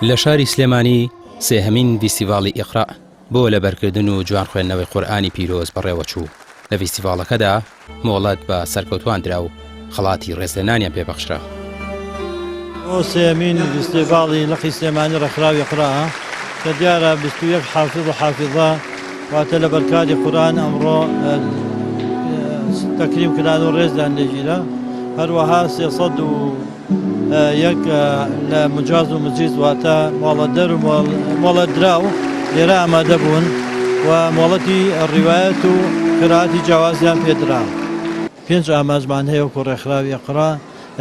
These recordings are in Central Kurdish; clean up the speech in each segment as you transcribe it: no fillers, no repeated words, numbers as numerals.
لە شاری سلێمانی سێهەمین ڤیستیڤاڵی ئیقرا بۆ لەبەرکردن و جوان خوێندنەوەی قورئانی پیرۆز بەڕێوەچوو، لە ڤیستیڤاڵەکەدا مۆڵەت بە سەرکەوتوان درا و خەڵاتی ڕێزلێنانیان پێبەخشرا. بۆ سێیەمین ڤیستیڤاڵی لقی سلێمانی ڕێکخراوی ئیقرا کە دیارە 21 حافظ و حافظە واتە لەبەرکاری قورئان ئەمڕۆ تەکریم کران و ڕێزیان لێگیرا هەروەها 301 لە مجاز و مجیز واتە مۆڵەتدەر و مۆڵەتدراو لێرە ئامادە بوون و مۆڵەتی ڕیوایەت و قیرائەتی جیاوازیان پێدرا. پێنج ئامانجمان هەیە وەکو ڕێکخراوی ئیقرا،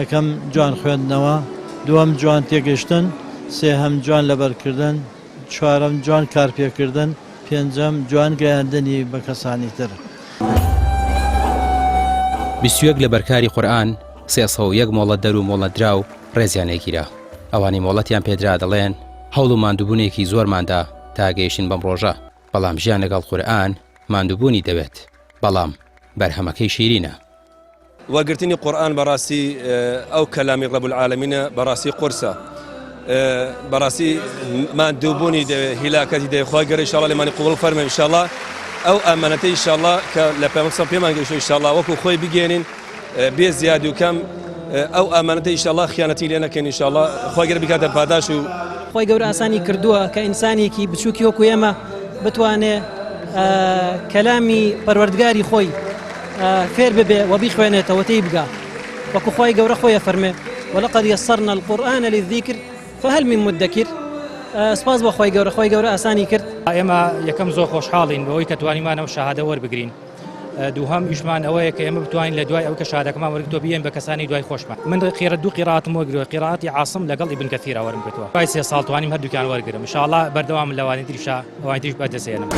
یەکەم جوان خوێندنەوە، دووەم جوان تێگەشتن، سێهەم جوان لەبەرکردن، چوارەم جوان کارپێکردن، پێنجەم جوان گەیاندنی بە کەسانی تر. 21 لەبەرکاری قورئان، 301 مۆڵەتدەر و مۆڵەتدراو ڕێزیان لێگیرا. ئەوانەی مۆڵەتیان پێدرا دەڵێن، هەوڵ و ماندووبوونێکی زۆرمان دا تا گەیشتین بەم ڕۆژە، بەڵام ژیان لەگەڵ قورئان ماندووبوونی دەوێت، بەڵام بەرهەمەکەی شیرینە. وەرگرتنی قورئان بەڕاستی ئەو کەلامی رب العالمینە بەڕاستی قورسە بەڕاستی ماندووبوونی دەوێ هیلاکەتی دەوێ خوای گەورە ئینشاڵڵا لێمانی قبوڵ فەرمێ ئینشاڵڵا ئەو ئەمانەتەی ئینشاڵڵا کە لە پێغەمبەر صلی پێمان گەیشتووە ئینشاڵڵا وەکو خۆی بگەێنین بێ زیاد و کەم ئەو ئامانەتە ئینشاڵڵا خیانەتی لێ نەکەین ئینشاڵڵا خوای گەورە بیکاتە پاداش و خوای گەورە ئاسانی کردووە کە ئینسانێکی بچووکی وەکو ئێمە بتوانێ کەلامی پەروەردگاری خۆی فێر ببێ و بیخوێنێتەوە تێی بگا وەکو خوای گەورە خۆی ئەفەرمێ ولقد یسرنا القرآن للذکر فهل من مدکر سپاس بۆ خوای گەورە خوای گەورە ئاسانی کرد. ئێمە یەکەم زۆر خۆشحاڵین بەوەی کە توانیمانە ئەو شەهادە وەربگرین. دووهەم ئیشمان ئەوەیە کە ئێمە بتوانین لە دوای ئەو کە شادەکەمان وەرگتووە بیەین بە کەسانی دوای خۆشمان من قیرە دوو قیراتم وەرگرتووە قیراتی عاصم لەگەڵ ئیبن کەثیرا وەرم گرتووە دوای سێ ساڵ توانیم هەردووکیان وەرگرم ان شاء الله بەردەوامم لەوانی تریشا ئەوانی تریش بەدەستهێنم.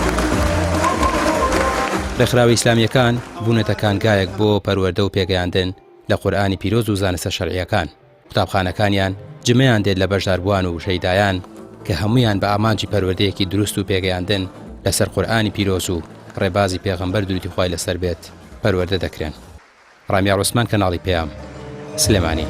ڕێکخراوە ئیسلامییەکان بوونەتە کانگایەک بۆ پەروەردە و پێگەیاندن لە قورئانی پیرۆز و زانستە شەرعییەکان. قوتابخانەکانیان جمەیان دێت لە بەشداربووان و شەیدایان کە هەموویان بە ئامانجی پەروەردەیەکی دروست و پێگەیاندن لەسەر قورئانی پیرۆز و ڕێبازی پێغەمبەر دروودی خوای لەسەر بێت پەروەردە دەکرێن. ڕامیار عوسمان کەناڵی پەیام، سلێمانی.